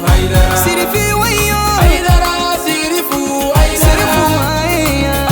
Haidara Sirifi wayo Haidara Sirifu Haidara Sirifu aya.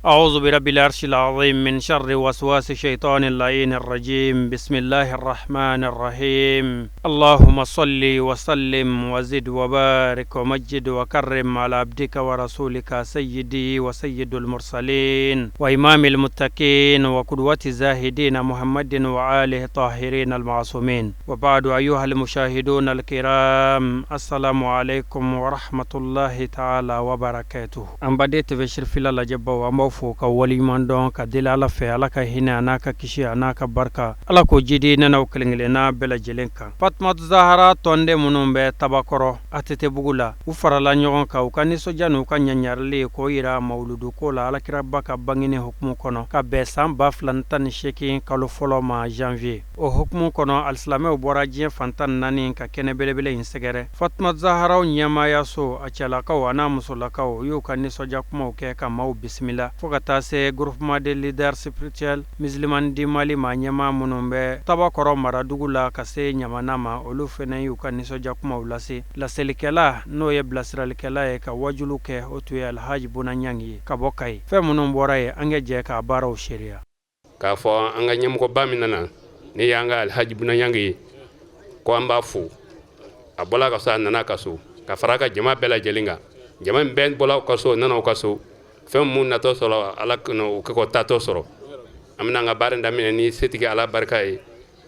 أعوذ برب العرش العظيم من شر وسواس الشيطان اللعين الرجيم. بسم الله الرحمن الرحيم. اللهم صل وسلم وزد وبارك ومجد وكرم على عبدك ورسولك سيدي وسيد المرسلين وإمام المتقين وقدوة الزاهدين محمد وآله الطاهرين المعصومين. وبعد، أيها المشاهدون الكرام، السلام عليكم ورحمة الله تعالى وبركاته. An baden TV Sirifila lajɛbaw, an b'aw fo ka waleɲuman dɔn ka deli Ala fɛ, Ala ka hinɛ a n'a ka kisi a n'a ka barika, Ala k'o jidi ne n'aw kelen kelenna bɛɛ lajɛlen kan. Fatumatu Zahara tɔnden minnu bɛ Tabakɔrɔ ATT bugu la, u farala ɲɔgɔn kan u ka nisɔndiya n'u ka ɲaɲarili k'o yira mawuludu ko la, Alakiraba ka bangeni hukumu kɔnɔ, ka bɛn san 2018 kalo fɔlɔ ma, janvier. O hukumu kɔnɔ, alisilamɛw bɔra diɲɛ fan 14 ka kɛnɛ belebele in sɛgɛrɛ. Fatumatu Zaharaw ɲɛmaayaso, a cɛlakaw a n'a musolakaw y'u ka nisɔndiya kumaw kɛ ka maaw bisimila, fo ka taa se Groupement des leaders spirituels musulmans du Mali ma ɲɛmaa minnu bɛ Tabakɔrɔ maradugu la ka se Ɲamana ma, olu fana y'u ka nisɔndiya kumaw lase. Laselikɛla, n'o ye bilasiralikɛla ye ka wajulu kɛ, o tun ye Alhaji Buna Ɲangi ye ka bɔ Kayi. Fɛn minnu bɔra yen, an ka jɛ k'a baaraw seereya. K'a fɔ an ka ɲɛmɔgɔba min nana, ne y'an ka Alhaji Buna Ɲangi ye, ko an b'a fo. A bɔla ka so, a nana ka so ka fara a ka jama bɛɛ lajɛlen kan. Jama in bɛɛ bɔla ka so, nana u ka so. Fɛn mun natɔ sɔrɔ, Ala o kɛ k'o taatɔ sɔrɔ. An bɛna an ka baara daminɛ ni setigi Ala barika ye,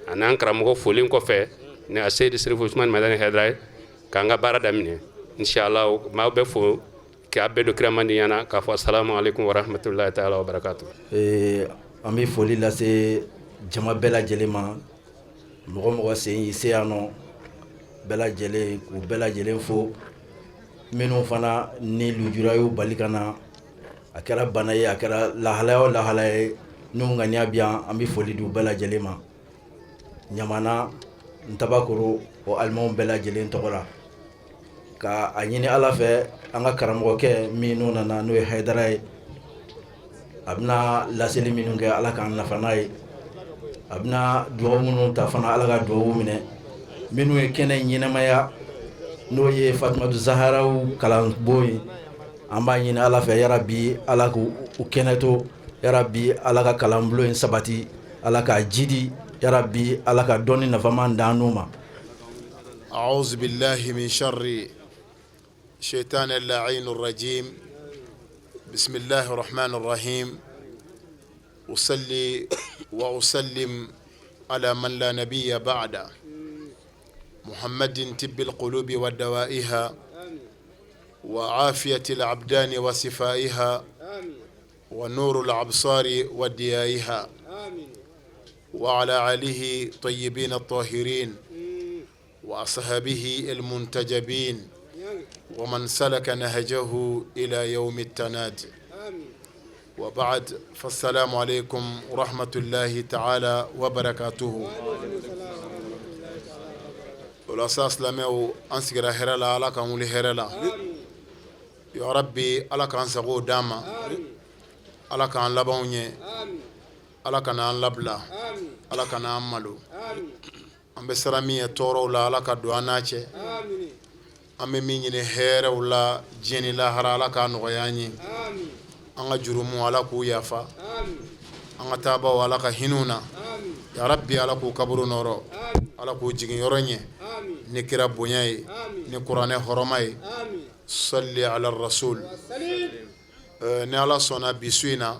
a n'an karamɔgɔ folen kɔfɛ, ni a Seyidi Sirifu Usumani Madani Hayidara ye, k'an ka baara daminɛ inshallah. Maaw bɛ fo k'a bɛɛ don kira mandi ɲɛna k'a fɔ asalamu aleykum wa rahmatulahi taala wa barakatu. An bɛ foli lase jama bɛɛ lajɛlen ma, mɔgɔ mɔgɔ sen y'i se yan nɔ, bɛɛ lajɛlen, k'u bɛɛ lajɛlen fo. Minnu fana ni lujura y'u bali ka na, a kɛra bana ye, a kɛra lahalaya o lahalaya ye, n'u ŋaniya bi yan, an bɛ foli di u bɛɛ lajɛlen ma Ɲamana Ntabakoro o alimaw bɛɛ lajɛlen tɔgɔ la, ka a ɲini Ala fɛ, an ka karamɔgɔkɛ min n'o nana, n'o ye Hayidara ye, a bɛna laseli minnu kɛ, Ala k'an nafa n'a ye. A bɛna dugawu minnu ta fana, Ala ka dugawu minɛ. Minnu ye kɛnɛ ɲɛnamaya, n'o ye Fatumatu Zaharaw kalanbon ye, an b'a ɲini Ala fɛ, yarabi Ala k'u kɛnɛ to, yarabi Ala ka kalanbulon in sabati, Ala k'a jidi, yarabi Ala ka dɔnni nafama d'an n'u ma. أعوذ بالله من شر شيطان اللعين الرجيم. بسم الله الرحمن الرحيم. أصلي وأسلم على من لا نبي بعد، محمد طب القلوب ودوائها وعافية الأبدان وشفائها ونور الأبصار وديائها، وعلى آله طيبين الطاهرين وأصحابه المنتجبين ومن سلك نهجه إلى يوم التناد. وبعد، فالسلام عليكم ورحمة الله تعالى وبركاته. O la sa, silamɛw, an sigira hɛrɛ la, Ala k'an wuli hɛrɛ la. Ya Rabbi, Ala k'an sago d'an ma, Ala k'an labanw ɲɛ, Ala kana an labila, Ala kana an malo. An bɛ siran min ye tɔɔrɔw la, Ala ka don an n'a cɛ. An bɛ min ɲini hɛrɛw la diɲɛ ni lahara, Ala k'a nɔgɔya an ye. An ka jurumu, Ala k'u yafa. An ka taabaw, Ala ka hinɛ na. Ya Rabbi, Ala k'u kaburu nɔrɔ, Ala k'u jigin yɔrɔ ɲɛ ni kira bonya ye, ni kuranɛ hɔrɔma ye. Sali ala rasul. Ni Ala sɔnna, bi su in na,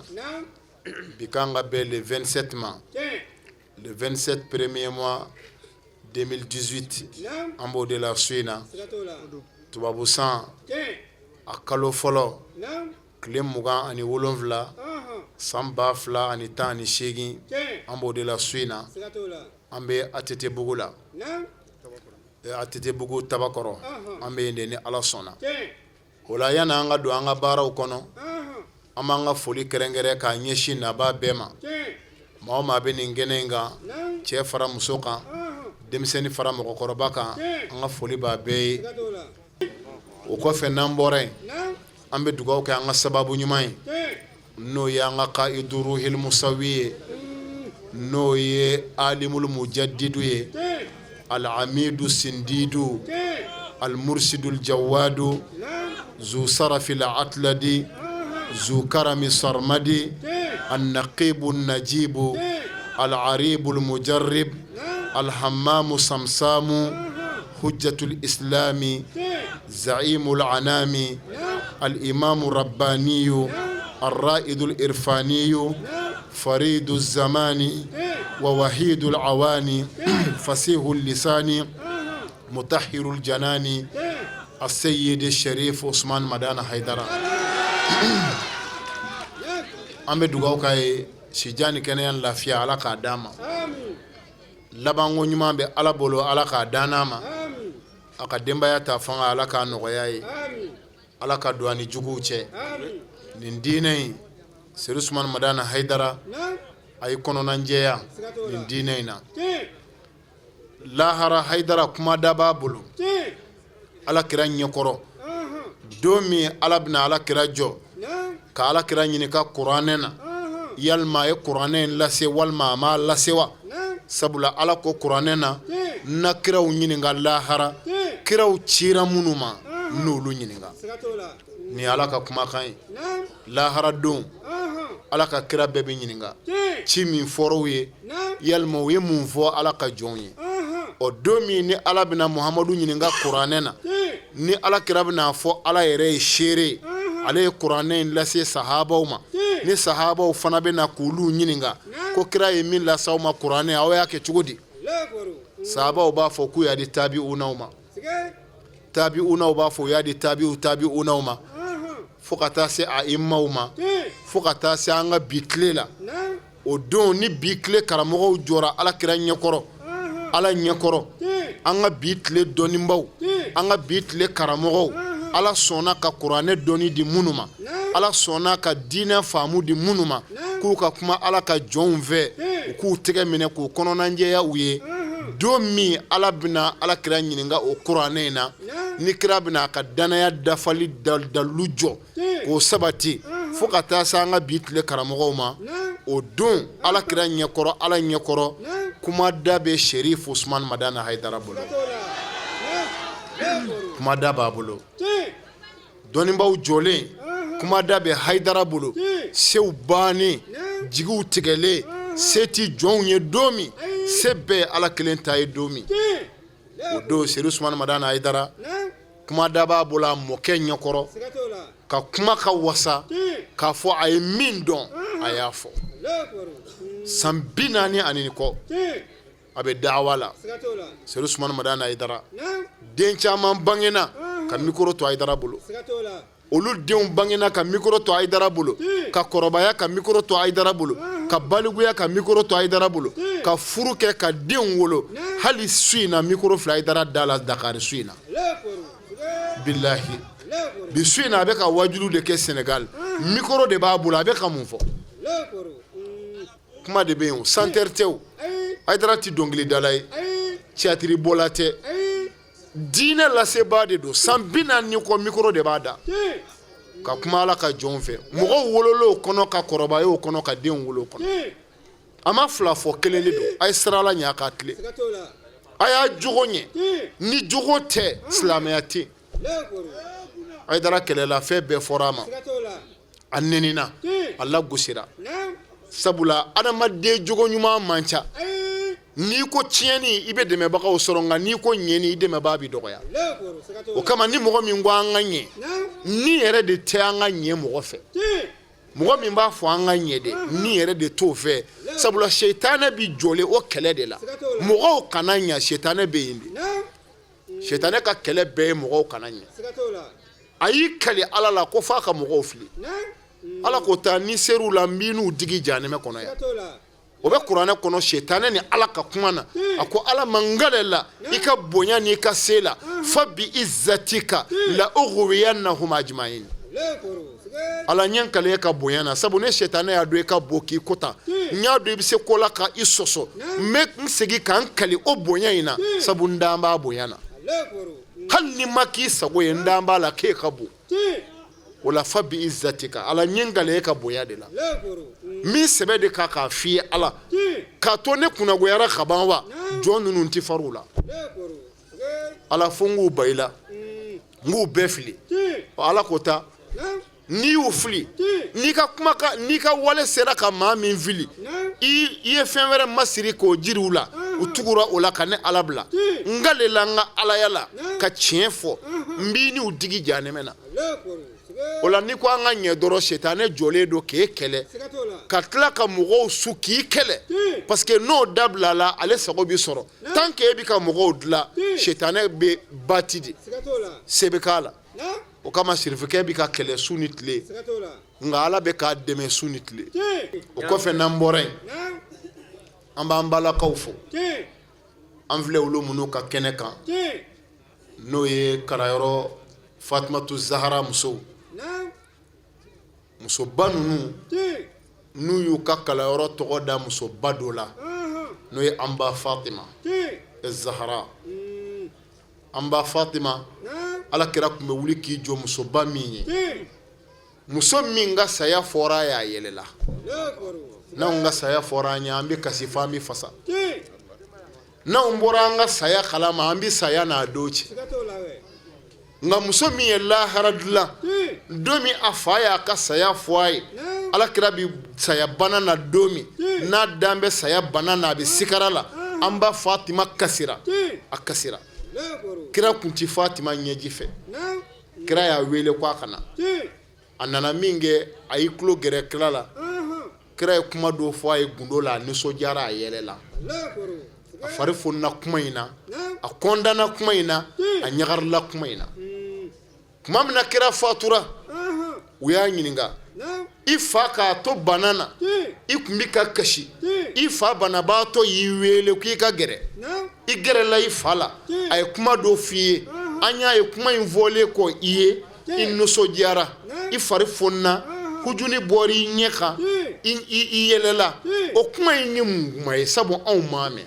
bi kan ka bɛn le 27 ma, le 27 premier mois 2018. An b'o de la su in na, tubabu san a kalo fɔlɔ tile 27, san 2018. An b'o de la su in na. An bɛ ATT bugu la, ATT bugu Tabakɔrɔ, an bɛ yen de ni Ala sɔnna. O la, yanni an ka don an ka baaraw kɔnɔ, an b'an ka foli kɛrɛnkɛrɛn k'a ɲɛsin nabaa bɛɛ ma. Maa o maa bɛ nin kɛnɛ in kan, cɛ fara muso kan, denmisɛnnin fara mɔgɔkɔrɔba kan, an ka foli b'a bɛɛ ye. O kɔfɛ, n'an bɔra yen, an bɛ dugawu kɛ an ka sababu ɲuman ye. N'o ye an ka kaidu ruhil musawi ye, n'o ye alimul mujadidu ye, alamidu sindidu, almursidul jawadu, zu sarafil atladi, zu karami sarmadi, annaqibu najibu, alaribul mujarrib, alhamamu samsamu, hujjatul islami, zaimul anami, alimamu rabbaniyu, arraidul irfaniyu, faridu zamani, wa wahidul awani, fasihul lisani, mutahhirul janani, aseyidi sherif Usman Madani Hayidara. An bɛ dugawu k'a ye sijan ni kɛnɛya ni lafiya Ala k'a d'an ma. Labanko ɲuman bɛ Ala bolo, Ala k'a d'an n'a ma. A ka denbaya ta fanga, Ala k'a nɔgɔya ye. Ala ka don a ni juguw cɛ. Nin diinɛ in, Sedu Usumani Madani Hayidara, a ye kɔnɔnajɛya nin diinɛ in na. Lahara Hayidara kumada b'a bolo Ala kira ɲɛkɔrɔ don min Ala bɛna Ala kira jɔ ka Ala kira ɲininka kuranɛ na, yalima a ye kuranɛ in lase walima a m'a lase wa? Sabula Ala ko kuranɛ na, na kiraw ɲininka lahara, kiraw cira minnu ma, n'olu ɲininka. Nin ye Ala ka kumakan ye. Lahara don, Ala ka kira bɛɛ bɛ ɲininka ci min fɔra u ye, yalima u ye mun fɔ Ala ka jɔnw ye? Ɔ don min ni Ala bɛna Muhamadu ɲininka kuranɛ na, ni Ala kira bɛna a fɔ Ala yɛrɛ ye seere ye, ale ye kuranɛ in lase sahabaw ma, ni sahabaw fana bɛna k'olu ɲininka ko kira ye min lase aw ma kuranɛ, aw y'a kɛ cogo di? Sahabaw b'a fɔ k'u y'a di tabi'unaw ma. Tabi'unaw b'a fɔ u y'a di tabi'u tabi'unaw ma, fo ka taa se a'imaw ma, fo ka taa se an ka bi tile la. O don ni bi tile karamɔgɔw jɔra Ala kira ɲɛkɔrɔ, Ala ɲɛkɔrɔ, an ka bi tile dɔnnibaw, an ka bi tile karamɔgɔw, Ala sɔnna ka kuranɛ dɔnni di minnu ma, Ala sɔnna ka diinɛ faamu di minnu ma, k'u ka kuma Ala ka jɔnw fɛ, u k'u tɛgɛ minɛ k'u kɔnɔnajɛya u ye. Don min Ala bɛna Ala kira ɲininka o kuranɛ in na, ni kira bɛna a ka dannaya dafali dalilu jɔ k'o sabati fo ka taa se an ka bi tile karamɔgɔw ma, o don Ala kira ɲɛkɔrɔ, Ala ɲɛkɔrɔ, kumada bɛ Sherif Usman Madani Hayidara bolo, kumada b'a bolo. Dɔnnibaw jɔlen, kumada bɛ Hayidara bolo, sew bannen, jigiw tigɛlen, se tɛ jɔnw ye don min, se bɛɛ ye Ala kelen ta ye don min, o don Sedu Usumani Madani Hayidara, kumada b'a bolo a mɔkɛ ɲɛkɔrɔ ka kuma ka wasa k'a fɔ a ye min dɔn a y'a fɔ. San 40 ani kɔ a bɛ dawa la. Sedu Usumani Madani Hayidara, den caman bangena ka mikoro to Hayidara bolo, olu denw bangena ka mikoro to Hayidara bolo, ka kɔrɔbaya ka mikoro to Hayidara bolo, ka balikuya ka mikoro to Hayidara bolo, ka furu kɛ ka denw wolo. Hali su in na mikoro filɛ Hayidara da la Dakari su in na, bilahi bi su in na a bɛ ka wajulu de kɛ Senegal, mikoro de b'a bolo, a bɛ ka mun fɔ? Kuma de bɛ yen o, chanteur tɛ o, Hayidara tɛ dɔnkilidala ye, tiyatiribɔla tɛ, diinɛ lasebaa de don. San 40 kɔ mikoro de b'a da ka kuma Ala ka jɔnw fɛ. Mɔgɔw wolola o kɔnɔ ka kɔrɔbaya o kɔnɔ ka denw wolo o kɔnɔ. A ma fila fɔ, kelen de don. A ye siran Ala ɲɛ, a k'a tilen, a y'a jogo ɲɛ. Ni jogo tɛ, silamɛya tɛ. Hayidara kɛlɛla, fɛn bɛɛ fɔra a ma, a nenina, a lagosira, sabula adamaden jogo ɲuman man ca. N'i ko tiɲɛni, i bɛ dɛmɛbagaw sɔrɔ, nka n'i ko ɲɛni, i dɛmɛbaa bɛ dɔgɔya. O kama ni mɔgɔ min ko an ka ɲɛ, ni yɛrɛ de tɛ an ka ɲɛ mɔgɔ fɛ. Mɔgɔ min b'a fɔ an ka ɲɛ dɛ, ni yɛrɛ de t'o fɛ, sabula setanɛ bɛ jɔlen o kɛlɛ de la. Mɔgɔw kana ɲɛ, setanɛ bɛ yen de. Sitanɛ ka kɛlɛ bɛɛ ye mɔgɔw kana ɲɛ. A y'i kali Ala la ko f'a ka mɔgɔw fili. Ala ko taa, n'i ser'u la, n b'i n'u digi jahanɛmɛ kɔnɔ yan. O bɛ kuranɛ kɔnɔ, sitanɛ ni Ala ka kuma na. A ko Ala ma, n kalila i ka bonya n'i ka se la, fa bi izzatika la ughwiyannahum ajma'in. Ala, n ye n kali e ka bonya na, sabu ne sitanɛ y'a dɔn i ka bon k'i ko ta, n y'a dɔn i bɛ se ko la ka i sɔsɔ, n bɛ n segin ka n kali o bonya in na, sabu n dan b'a bonya na. Hali ni ma k'i sago ye, n dan b'a la k'e ka bon. O la fa bi izzatika, Ala, n ye n kali e ka bonya de la, n bɛ sɛbɛ de kan k'a f'i ye, Ala, k'a to ne kunnagoyara ka ban wa jɔn ninnu tɛ far'u la. Ala, fo n k'u ban i la, n k'u bɛɛ fili. Ala ko taa, n'i y'u fili, n'i ka kumakan, n'i ka wale sera ka maa min fili, i ye fɛn wɛrɛ masiri k'o jiri u la, u tugura o la ka ne Ala bila, n kalela n ka alaya la ka tiɲɛ fɔ, n b'i n'u digi jahanɛmɛ na. O la n'i ko an ka ɲɛ dɔrɔn, sitanɛ jɔlen don k'e kɛlɛ, ka tila ka mɔgɔw su k'i kɛlɛ, parce que n'o dabilala, ale sago bɛ sɔrɔ. Tant que e bɛ ka mɔgɔw dilan, sitanɛ bɛ bati de se bɛ k'a la. O kama sirifikɛ bɛ ka kɛlɛ su ni tile, nka Ala bɛ k'a dɛmɛ su ni tile. O kɔfɛ, n'an bɔra yen, an b'an balakaw fo. An filɛ olu minnu ka kɛnɛ kan, n'o ye kalanyɔrɔ Fatumatu Zahara musow, musoba ninnu, n'u y'u ka kalanyɔrɔ tɔgɔ da musoba dɔ la, n'o ye an ba Fatima Zahara. An ba Fatima, Ala kira tun bɛ wuli k'i jɔ musoba min ye, muso min ka saya fɔra a ye, a yɛlɛla. N'anw ka saya fɔra an ye, an bɛ kasi fo an bɛ fasa. N'anw bɔra an ka saya kalama, an bɛ saya n'a don cɛ. Nka muso min ye lahara dilan, don min a fa y'a ka saya fɔ a ye, Ala kira bɛ saya bana na, don min n'a dan bɛ saya bana na, a bɛ sikara la, an ba Fatima kasira, a kasira. Kira kun ti Fatima ɲɛji fɛ. Kira y'a wele ko a ka na. A nana min kɛ, a y'i tulo gɛrɛ kira la. Kira ye kuma dɔ fɔ a ye gundo la, a nisɔndiyara, a yɛlɛla, a fari fonina kuma in na, a kɔntanna kuma in na, a ɲagarila kuma in na. Tuma min na kira fatura, u y'a ɲininka: i fa k'a to bana na, i tun bɛ ka kasi, i fa banabaatɔ y'i wele k'i ka gɛrɛ, i gɛrɛla i fa la, a ye kuma dɔ f'i ye, an y'a ye kuma in fɔlen kɔ i ye, i nisɔndiyara, i fari fonina, hujuni bɔra i ɲɛ kan, i yɛlɛla. O kuma in ye mun kuma ye? Sabu anw m'a mɛn.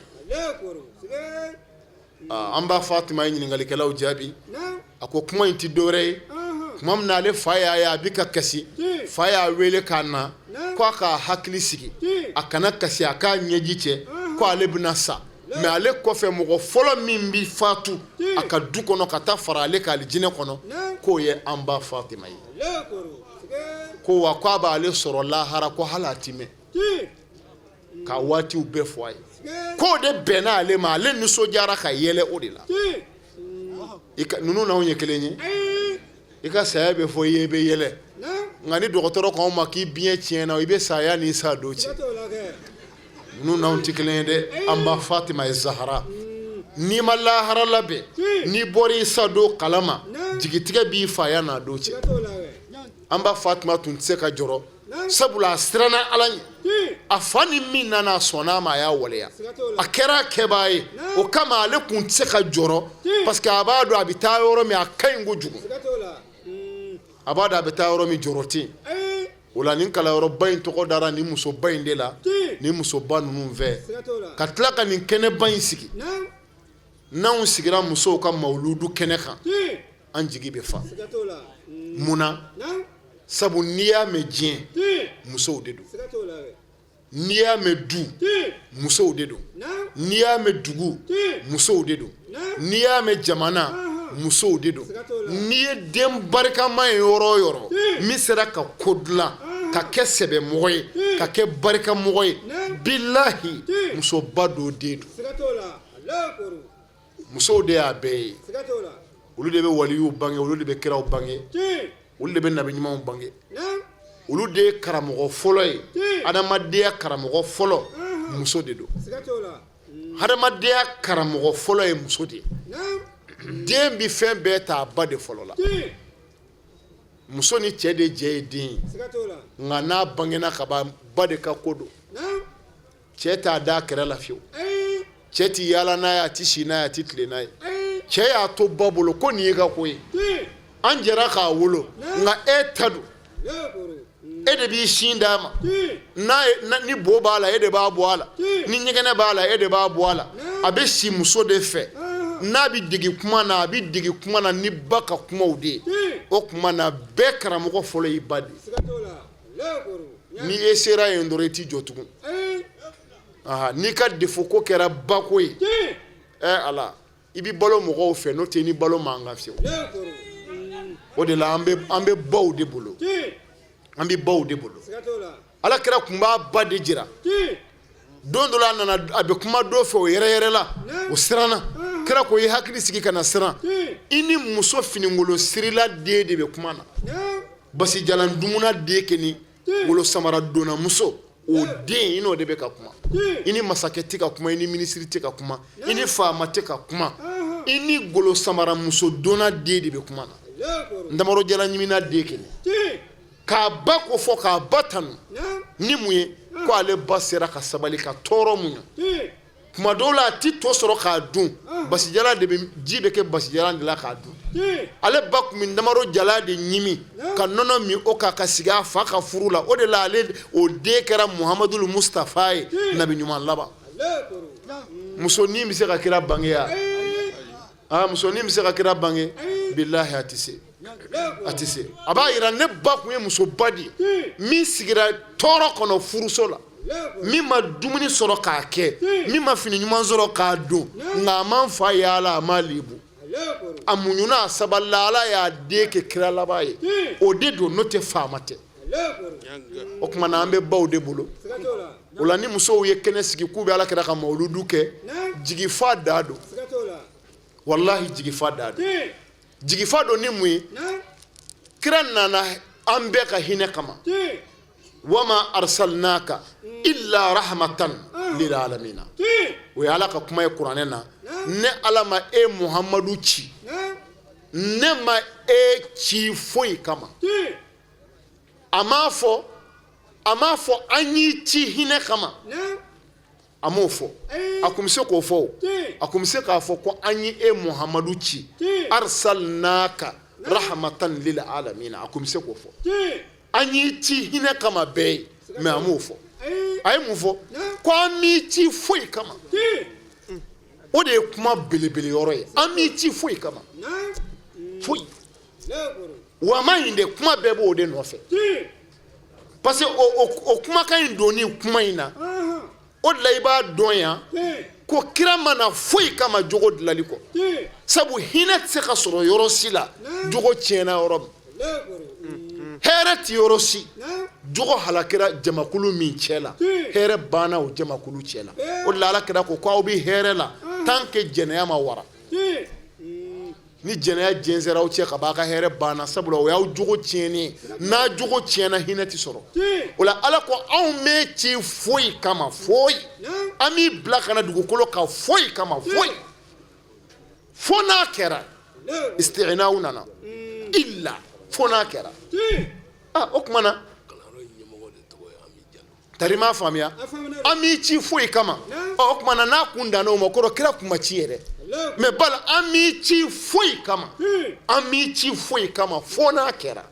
An ba Fatima ye ɲininkalikɛlaw jaabi. A ko kuma in tɛ dɔwɛrɛ ye, tuma min na ale fa y'a ye a bɛ ka kasi, fa y'a wele k'a na ko a k'a hakili sigi, a kana kasi, a k'a ɲɛji cɛ, ko ale bɛna sa, mais ale kɔfɛ mɔgɔ fɔlɔ min bɛ fatu a ka du kɔnɔ ka taa fara ale kan alijinɛ kɔnɔ, k'o ye an ba Fatima ye. Ko wa ko a b'ale sɔrɔ lahara, ko hali a ti mɛn ka waatiw bɛɛ fɔ a ye, k'o de bɛnna ale ma, ale nisɔndiyara ka yɛlɛ o de la. Ninnu n'anw ye kelen ye. I ka saya bɛ fɔ i ye, i bɛ yɛlɛ, nka ni dɔgɔtɔrɔ ko anw ma k'i biɲɛ tiɲɛna, i bɛ saya ni sa don cɛ. Ninnu n'anw tɛ kelen ye dɛ. An ba Fatima ye Zahara, n'i ma lahara labɛn, n'i bɔra i sa don kalama, jigitigɛ b'i fa n'a don cɛ. An ba Fatima tun tɛ se ka jɔrɔ, sabula a siranna Ala ɲɛ. A fa ni min nana, a sɔnna a ma, a y'a waleya, a kɛra a kɛbaa ye. O kama ale tun tɛ se ka jɔrɔ, parce que a b'a dɔn a bɛ taa yɔrɔ min, a ka ɲi kojugu. A b'a dɔn a bɛ taa yɔrɔ min, jɔrɔ tɛ yen. O la nin kalanyɔrɔba in tɔgɔ dara nin musoba in de la, nin musoba ninnu fɛ, ka tila ka nin kɛnɛba in sigi. N'anw sigira musow ka mawuludu kɛnɛ kan, an jigi bɛ fa. Mun na? Sabu n'i y'a mɛn diɲɛ, musow de don. N'i y'a mɛn du, musow de don. N'i y'a mɛn dugu, musow de don. N'i y'a mɛn jamana, musow de don. N'i ye den barikama ye yɔrɔ o yɔrɔ min sera ka ko dilan, ka kɛ sɛbɛmɔgɔ ye, ka kɛ barikamɔgɔ ye, bilahi, musoba dɔ den don. Musow de y'a bɛɛ ye. Olu de bɛ waliyuw bange, olu de bɛ kiraw bange, olu de bɛ nabi ɲumanw bange, olu de ye karamɔgɔ fɔlɔ ye. Adamadenya karamɔgɔ fɔlɔ, muso de don. Adamadenya karamɔgɔ fɔlɔ ye muso de ye. Den bɛ fɛn bɛɛ ta a ba de fɔlɔ la. Muso ni cɛ de jɛ ye den ye, nka n'a bangena ka ban, ba de ka ko don. Cɛ t'a da kɛrɛ la fiyewu. Cɛ ti yaala n'a ye, a ti si n'a ye, a ti tile n'a ye. Cɛ y'a to ba bolo ko nin y'i ka ko ye, an jɛra k'a wolo, nka e ta don, e de b'i sin d'a ma. N'a ni bo b'a la, e de b'a bɔ a la. Ni ɲɛgɛnɛ b'a la, e de b'a bɔ a la. A bɛ si muso de fɛ. N'a bɛ dege kuma na, a bɛ dege kuma na ni ba ka kumaw de ye. O tuma na, bɛɛ karamɔgɔ fɔlɔ y'i ba de ye. Ni e sera yen dɔrɔn, i t'i jɔ tugun. N'i ka défaut ko kɛra bako ye, ɛ ala, i bɛ balo mɔgɔw fɛ, n'o tɛ ni balo man kan fiyewu. O de la an bɛ baw de bolo, an bɛ baw de bolo. Ala kira tun b'a ba de jira. Don dɔ la, a nana, a bɛ kuma dɔ fɛ, o yɛrɛ yɛrɛ la, o siranna. Kira ko: i hakili sigi, kana siran, i ni muso finikolon sirila den de bɛ kuma na, basijalan dumuna den kɛ ni wolo samara donna muso, o den, i n'o de bɛ ka kuma. I ni masakɛ tɛ ka kuma, i ni minisiri tɛ ka kuma, i ni faama tɛ ka kuma, i ni golo samara muso donna den de bɛ kuma na, ntamaro jalan ɲimina den kɛ. K'a ba ko fɔ, k'a ba tanu ni mun ye? Ko ale ba sera ka sabali ka tɔɔrɔ muɲu. Tuma dɔw la, a ti to sɔrɔ k'a dun, basijalan de bɛ, ji bɛ kɛ basijalan de la k'a dun. Ale ba tun bɛ ntamaro jalan de ɲimi ka nɔnɔ min o kan ka sigi a fa ka furu la. O de la, ale o den kɛra Muhamadul Mustafa ye, nabi ɲuman laban. Musonin bɛ se ka kira bange ya? Aa, musonin bɛ se ka kira bange? Bilahi, a tɛ se, a tɛ se. A b'a yira ne ba tun ye musoba de ye min sigira tɔɔrɔ kɔnɔ furuso la, min ma dumuni sɔrɔ k'a kɛ, min ma fini ɲuman sɔrɔ k'a don, nka a ma fa yaala, a ma lebu, a muɲuna, a sabalila. Ala y'a den kɛ kira laban ye. O de don, n'o tɛ faama tɛ. O tuma na, an bɛ baw de bolo. O la, ni musow ye kɛnɛ sigi k'u bɛ ala kira ka mawuludu kɛ, jigifa da don. Walahi, jigifa da don. Jigifa don ni mun ye? Kira nana an bɛɛ ka hinɛ kama. Wama arsalnaka illa rahmatan lil alamina, o ye Ala ka kuma ye kuranɛ na. Ne Ala ma e Muhamadu ci, ne ma e ci foyi kama. A m'a fɔ an y'i ci hinɛ kama, a m'o fɔ. A kun bɛ se k'o fɔ o. A kun bɛ se k'a fɔ ko an ye e Muhamadu ci, arsalnaka rahmatan lil alamina, a kun bɛ se k'o fɔ, an y'i ci hinɛ kama bɛɛ ye, mais a m'o fɔ. A ye mun fɔ? Ko an m'i ci foyi kama. O de ye kuma belebele yɔrɔ ye. An m'i ci foyi kama, foyi. Wa ma in de, kuma bɛɛ b'o de nɔfɛ, parce que o kumakan in donni kuma in na, o de la i b'a dɔn yan ko kira ma na foyi kama jogo dilanli kɔ, sabu hinɛ tɛ se ka sɔrɔ yɔrɔ si la jogo tiɲɛna yɔrɔ min. Hɛrɛ tɛ yɔrɔ si jogo halakira jamakulu min cɛ la, hɛrɛ banna o jamakulu cɛ la. O de la, Ala kira ko aw bɛ hɛrɛ la tant que jɛnɛya ma wara. Ni jɛnɛya jɛnsɛra aw cɛ ka ban, a ka hɛrɛ banna, sabula o y'aw jogo tiɲɛnen ye. N'a jogo tiɲɛna, hinɛ tɛ sɔrɔ. O la, Ala ko anw m'e ci foyi kama, foyi. An b'i bila ka na dugukolo kan foyi kama, foyi, fo n'a kɛra isti'naw nana illa, fo n'a kɛra. Ah, o tuma na, tari m'a faamuya, an m'i ci foyi kama. Ɔ, o tuma na, n'a kun danna o ma, kɔrɔ kira kun ma ci yɛrɛ. Mais bala, an m'i ci foyi kama, an m'i ci foyi kama fo n'a kɛra.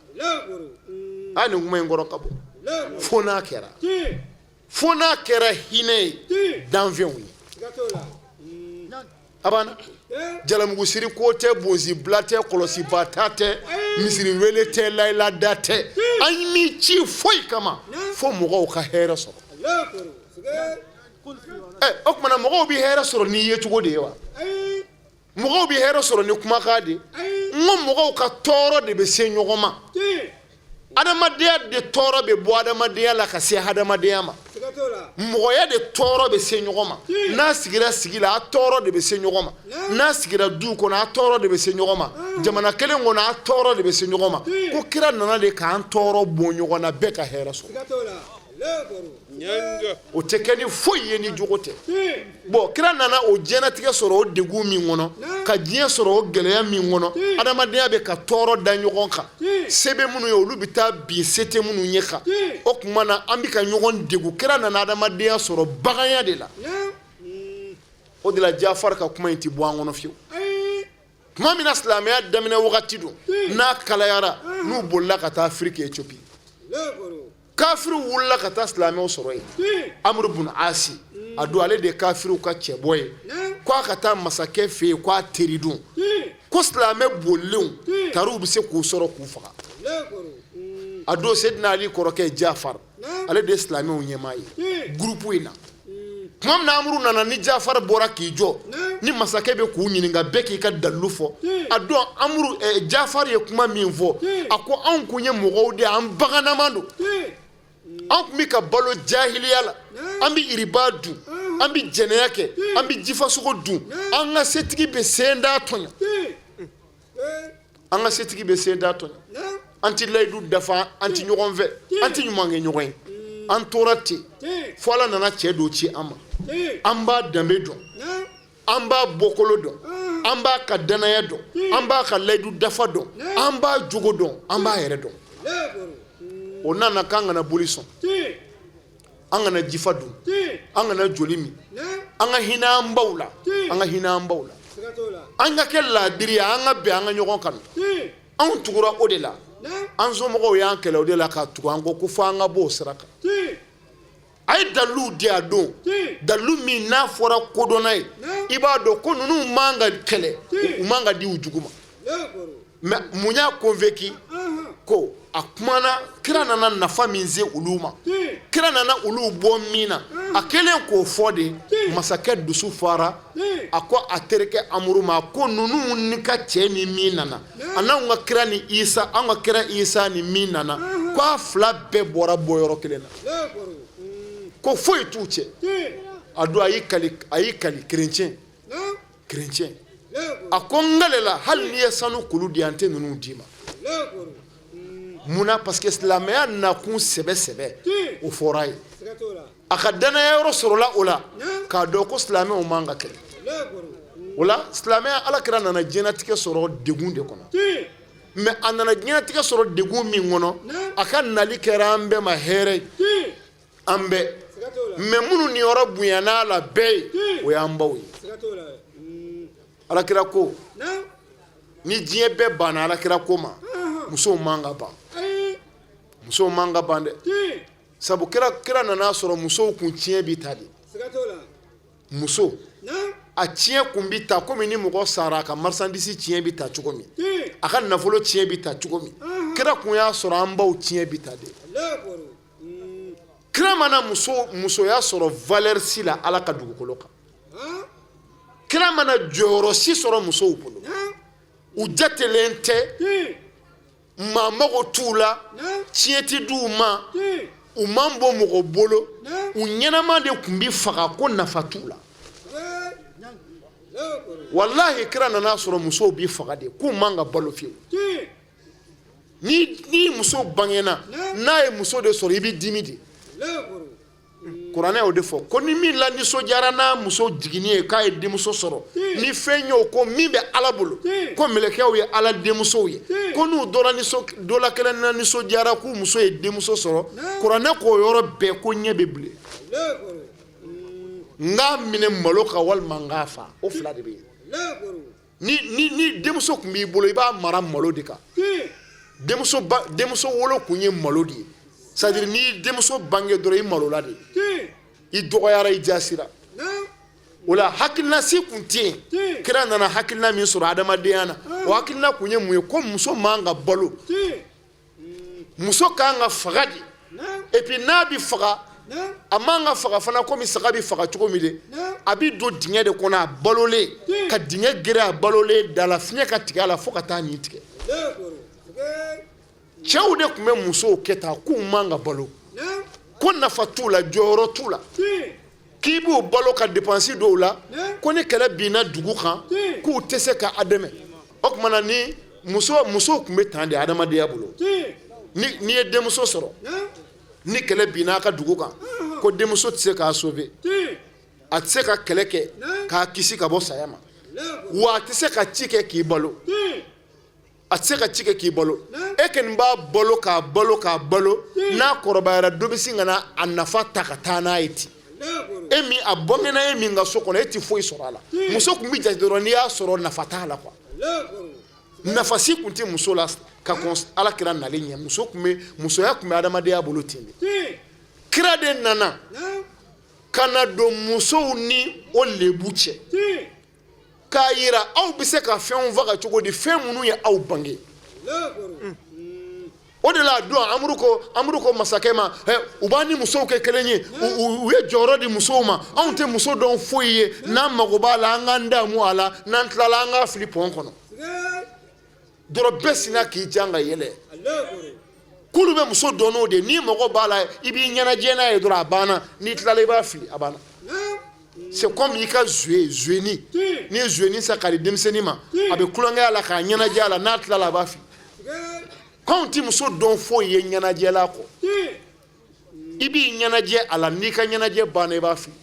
A nin kuma in kɔrɔ ka bon. Fo n'a kɛra, fo n'a kɛra hinɛ ye danfɛnw ye. A banna. Jalamugu siri ko tɛ, bonsi bila tɛ, kɔlɔsiba ta tɛ, misiri wele tɛ, layila da tɛ. An m'i ci foyi kama fo mɔgɔw ka hɛrɛ sɔrɔ. Ɛ, o tuma na, mɔgɔw bɛ hɛrɛ sɔrɔ n'i ye cogo de ye wa? Mɔgɔw bɛ hɛrɛ sɔrɔ ni kumakan de? N ko mɔgɔw ka tɔɔrɔ de bɛ se ɲɔgɔn ma. Adamadenya de tɔɔrɔ bɛ bɔ adamadenya la ka se adamadenya ma. Mɔgɔya de tɔɔrɔ bɛ se ɲɔgɔn ma. N'a sigira sigi la, a tɔɔrɔ de bɛ se ɲɔgɔn ma. N'a sigira du kɔnɔ, a tɔɔrɔ de bɛ se ɲɔgɔn ma. Jamana kelen kɔnɔ, a tɔɔrɔ de bɛ se ɲɔgɔn ma. Ko kira nana de k'an tɔɔrɔ bɔ ɲɔgɔn na, bɛɛ ka hɛrɛ sɔrɔ. O tɛ kɛ ni foyi ye ni jogo tɛ. Bon, kira nana o diɲɛnatigɛ sɔrɔ o degun min kɔnɔ, ka diɲɛ sɔrɔ o gɛlɛya min kɔnɔ, adamadenya bɛ ka tɔɔrɔ da ɲɔgɔn kan, se bɛ minnu ye, olu bɛ taa bin se tɛ minnu ye kan. O tuma na, an bɛ ka ɲɔgɔn degun. Kira nana adamadenya sɔrɔ baganya de la. O de la, Jafari ka kuma in tɛ bɔ an kɔnɔ fiyewu. Tuma min na silamɛya daminɛ wagati don, n'a kalayara, n'u bolila ka taa Afiriki, Ethiopie, kafiriw wulila ka taa silamɛw sɔrɔ yen. Amuru bun Asi, a don, ale de ye kafiriw ka cɛbɔ ye. Ko a ka taa masakɛ fɛ yen, ko a teri don, ko silamɛ bolilenw tariw bɛ se k'u sɔrɔ k'u faga. A don, Sedina Ali kɔrɔkɛ Jafar, ale de ye silamɛw ɲɛmaa ye gurupu in na. Tuma min na Amuru nana, ni Jafar bɔra k'i jɔ, ni masakɛ bɛ k'u ɲininka, bɛɛ k'i ka dalilu fɔ. A don, Amuru, Jafar ye kuma min fɔ, a ko anw kun ye mɔgɔw de ye, an bagannama don, an tun bɛ ka balo jahiliya la, an bɛ iriba dun, an bɛ jɛnɛya kɛ, an bɛ jifasogo dun, an ka setigi bɛ sendaa tɔɲɔ, an ka setigi bɛ sendaa tɔɲɔ, an tɛ layidu dafa, an tɛ ɲɔgɔn fɛ, an tɛ ɲuman kɛ ɲɔgɔn ye. An tora ten fo Ala nana cɛ dɔ ci an ma. An b'a danbe dɔn, an b'a bɔkolo dɔn, an b'a ka danaya dɔn, an b'a ka layidu dafa dɔn, an b'a jogo dɔn, an b'a yɛrɛ dɔn. O nana k'an kana boli sɔn, an kana jifa dun, an kana joli min, an ka hinɛ an baw la, an ka hinɛ an baw la, an ka kɛ laadiri ye, an ka bɛn, an ka ɲɔgɔn kanu. Anw tugura o de la, an somɔgɔw y'an kɛlɛ o de la ka tugu an kɔ, ko fo an ka bɔ o sira kan. A ye daliluw di a don, dalilu min n'a fɔra kodɔnna ye, i b'a dɔn ko ninnu man ka kɛlɛ, u man ka di u jugu ma. Mais mun y'a convaincu? Ko a kumana, kira nana nafa min se olu ma, kira nana olu bɔ min na. A kɛlen k'o fɔ de, masakɛ dusu fara. A ko a terikɛ Amuru ma ko ninnu ni ka cɛ ni min nana, a n'anw ka kira ni Isa, an ka kira Isa ni min nana, ko a fila bɛɛ bɔra bɔyɔrɔ kelen na, ko foyi t'u cɛ. A don, a y'i kali, a y'i kali kerecɛn kerecɛn. A ko n kalela, hali n'i ye sanu kulu di yan, n tɛ ninnu d'i ma. Mun na? Parce que silamɛya nakun sɛbɛ sɛbɛ, o fɔra a ye. A ka danaya yɔrɔ sɔrɔla o la k'a dɔn ko silamɛw man ka kɛlɛ. O la, silamɛya, Ala kira nana diɲɛnatigɛ sɔrɔ degun de kɔnɔ. Mais a nana diɲɛnatigɛ sɔrɔ degun min kɔnɔ, a ka nali kɛra an bɛɛ ma hɛrɛ ye, an bɛɛ. Mais minnu niyɔrɔ bonyana a la bɛɛ ye, o y'an baw ye. Alakira ko ni diɲɛ bɛɛ banna alakira ko ma, musow man ka ban, musow man ka ban dɛ. Sabu kira nana sɔrɔ musow kun tiɲɛ bi ta de. Muso a tiɲɛ kun bi ta komi ni mɔgɔ sara, a ka marchandise tiɲɛ bi ta cogo min, a ka nafolo tiɲɛ bi ta cogo min, kira kun y'a sɔrɔ an baw tiɲɛ bi ta de. Kira mana muso musoya sɔrɔ valeur si la Ala ka dugukolo kan, kira mana jɔyɔrɔ si sɔrɔ musow bolo, u jatelen tɛ, maa mago t'u la, tiɲɛ tɛ d'u ma, u man bɔ mɔgɔ bolo, u ɲɛnama de tun bɛ faga ko nafa t'u la. Walahi, kira nana sɔrɔ musow bɛ faga de k'u man ka balo fiyewu. Ni muso bangena, n'a ye muso de sɔrɔ, i bɛ dimi de. Kuranɛ y'o de fɔ ko ni min la nisɔndiyara n'a muso jiginni ye, k'a ye denmuso sɔrɔ, ni fɛn ye o, ko min bɛ Ala bolo, ko mɛlɛkɛw ye Ala denmusow ye, ko n'u dɔ la kelen na nisɔndiyara k'u muso ye denmuso sɔrɔ, kuranɛ k'o yɔrɔ bɛɛ ko ɲɛ bɛ bilen. N k'a minɛ malo kan walima n k'a fa, o fila de bɛ yen. Ni denmuso tun b'i bolo, i b'a mara malo de kan. Denmuso wolo kun ye malo de ye. C'est à dire, n'i denmuso bange dɔrɔn, i malola de, i dɔgɔyara, i jasira. O la, hakilina si kun tɛ yen. Kira nana hakilina min sɔrɔ adamadenya na, o hakilina kun ye mun ye? Ko muso man ka balo, muso kan ka faga de. Et puis n'a bɛ faga, a man ka faga fana komi saga bɛ faga cogo min de. A bɛ don dingɛ de kɔnɔ a balolen, ka dingɛ geren a balolen da la, fiɲɛ ka tigɛ a la fo ka taa nin tigɛ. Cɛw de tun bɛ musow kɛ tan k'u man ka balo, ko nafa t'u la, jɔyɔrɔ t'u la, k'i b'u balo ka dépense dɔw la, ko ni kɛlɛ binna dugu kan, k'u tɛ se ka a dɛmɛ. O tuma na, ni muso, musow tun bɛ tan de adamadenya bolo. Ni n'i ye denmuso sɔrɔ, ni kɛlɛ binna a ka dugu kan, ko denmuso tɛ se k'a sauver, a tɛ se ka kɛlɛ kɛ k'a kisi ka bɔ saya ma, wa a tɛ se ka ci kɛ k'i balo, a tɛ se ka ci kɛ k'i balo. E kɔni b'a balo, k'a balo, k'a balo, n'a kɔrɔbayara, dɔ bɛ sin ka na a nafa ta ka taa n'a ye ten. E min a bangena e min ka so kɔnɔ, e tɛ foyi sɔrɔ a la. Muso tun bɛ jate dɔrɔn, n'i y'a sɔrɔ, nafa t'a la quoi. Nafa si tun tɛ muso la ka kɔn Ala kira nalen ɲɛ. Muso tun bɛ, musoya tun bɛ adamadenya bolo ten de. Kira de nana ka na don musow ni o lebu cɛ. K'a yira aw bɛ se ka fɛnw faga cogo di, fɛn minnu ye aw bange? O de la a don Amuru ko masakɛ ma: u b'an ni musow kɛ kelen ye, u ye jɔyɔrɔ di musow ma. Anw tɛ muso dɔn foyi ye. N'an mago b'a la, an k'an damu a la. N'an tilala, an k'a fili pɔn kɔnɔ dɔrɔn. Bɛɛ sinna k'i jan ka yɛlɛ k'olu bɛ muso dɔn n'o de ye. N'i mago b'a la, i b'i ɲɛnajɛ n'a ye dɔrɔn, a banna. N'i tilala, i b'a fili, a banna. C'est comme i ka jouet, jouetnin. N'i ye jouetnin san k'a di denmisɛnnin ma, a bɛ tulonkɛ a la, k'a ɲɛnajɛ a la. N'a tilala, a b'a fili. K'anw tɛ muso dɔn foyi ye ɲɛnajɛla kɔ. I b'i ɲɛnajɛ a la, n'i ka ɲɛnajɛ banna, i b'a fili.